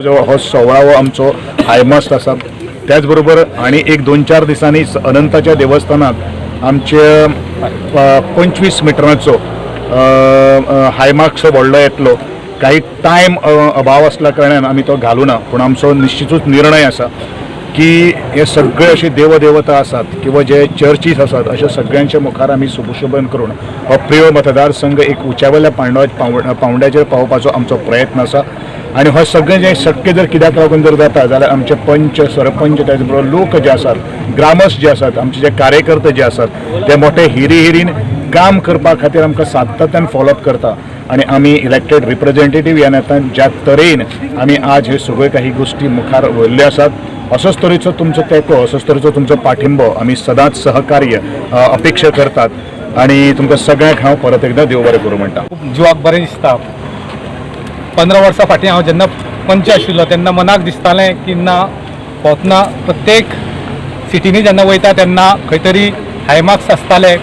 जो हो सोहळा आमचो हायमास्ट आसा. त्याचबरोबर आणि एक 2-4 दिसांनी अनंताच्या देवस्थानात आमचे 25 मिटरांचो हायमार्क्स व्हडलो येतलो. काही टायम अभाव असल्या कारणान आमी तो घालूना, पूण आमचो निश्चितूच निर्णय आसा की हे सगळे अशे देवदेवता आसात किंवा जे चर्चीस आसात अशा सगळ्यांच्या मुखार आमी सुशोभन करून हो प्रियोळ मतदारसंघ एक उंचावेल्या पावंड्याचेर पावोवपाचो आमचो प्रयत्न आसा. आनी हो सगळें जें शक्य जर कित्याक लागून जर जाता जाल्यार आमचे पंच, सरपंच, त्याच बरोबर लोक जे आसात, ग्रामस्थ जे आसात, आमचे जे कार्यकर्ते जे आसात ते मोठे हिरी हिरीन काम करपा खातीर आमकां सातत्यान फॉलोअप करता. आनी आमी इलेक्टेड रिप्रेझेंटेटीव ह्या नात्यान ज्या तरेन आमी आज हे सगळ्यो काही गोश्टी मुखार व्हरल्यो आसात, असोच तरेचो तुमचो तेंको, असोच तरेचो तुमचो पाठिंबो आमी सदांच सहकार्य अपेक्षा करतात. आनी तुमकां सगळ्यांक हांव परत एकदां देव बरें करूं म्हणटा. खूब जिवाक बरें दिसता. 15 वर्सां फाटीं हांव जेन्ना पंच आशिल्लो तेन्ना मनाक दिसतालें की ना, भोंवतना प्रत्येक सिटींनी जेन्ना वयता तेन्ना खंय तरी हायमार्क्स आसताले,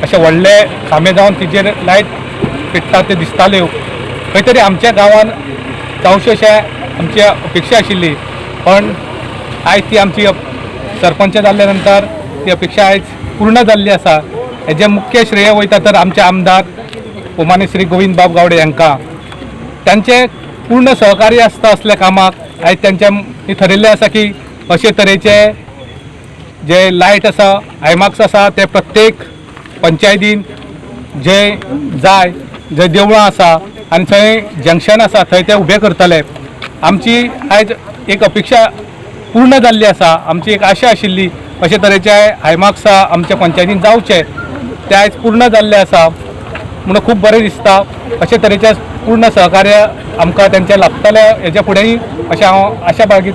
अशे व्हडले खांबे जावन तिजेर लायट पेट्टा ते दिसताल्यो. खंय तरी आमच्या गांवान जावचें अशें आमची अपेक्षा आशिल्ली, पण आयज ती आमची सरपंच जाल्ल्या नंतर ती अपेक्षा आयज पूर्ण जाल्ली आसा. हेजें मुख्य श्रेय वयता तर आमचे आमदार भोवमानी श्री गोविंद बाब गावडे हांकां. तांचे पूर्ण सहकार्य आसता असल्या कामाक. आयज तांच्या थरिल्लें आसा की अशे तरेचे जे लायट आसा, हायमार्क्स आसा, ते प्रत्येक पंचायतीन जे जाय, जे देवळां आसा आनी थंय जंक्शन आसा थंय ते उबे करतले. आमची आयज एक अपेक्षा पूर्ण जाल्ली आसा. आमची एक आशा आशिल्ली अशे तरेचे हायमार्क्स आमच्या पंचायतीन जावचे, ते आयज पूर्ण जाल्ले आसा म्हणून खूब बरें दिसता. अशे तरेचे पूर्ण सहकार्य आमकां तेंचें लाभतलें हेच्या फुडेंय अशें हांव आशा बाळगितां.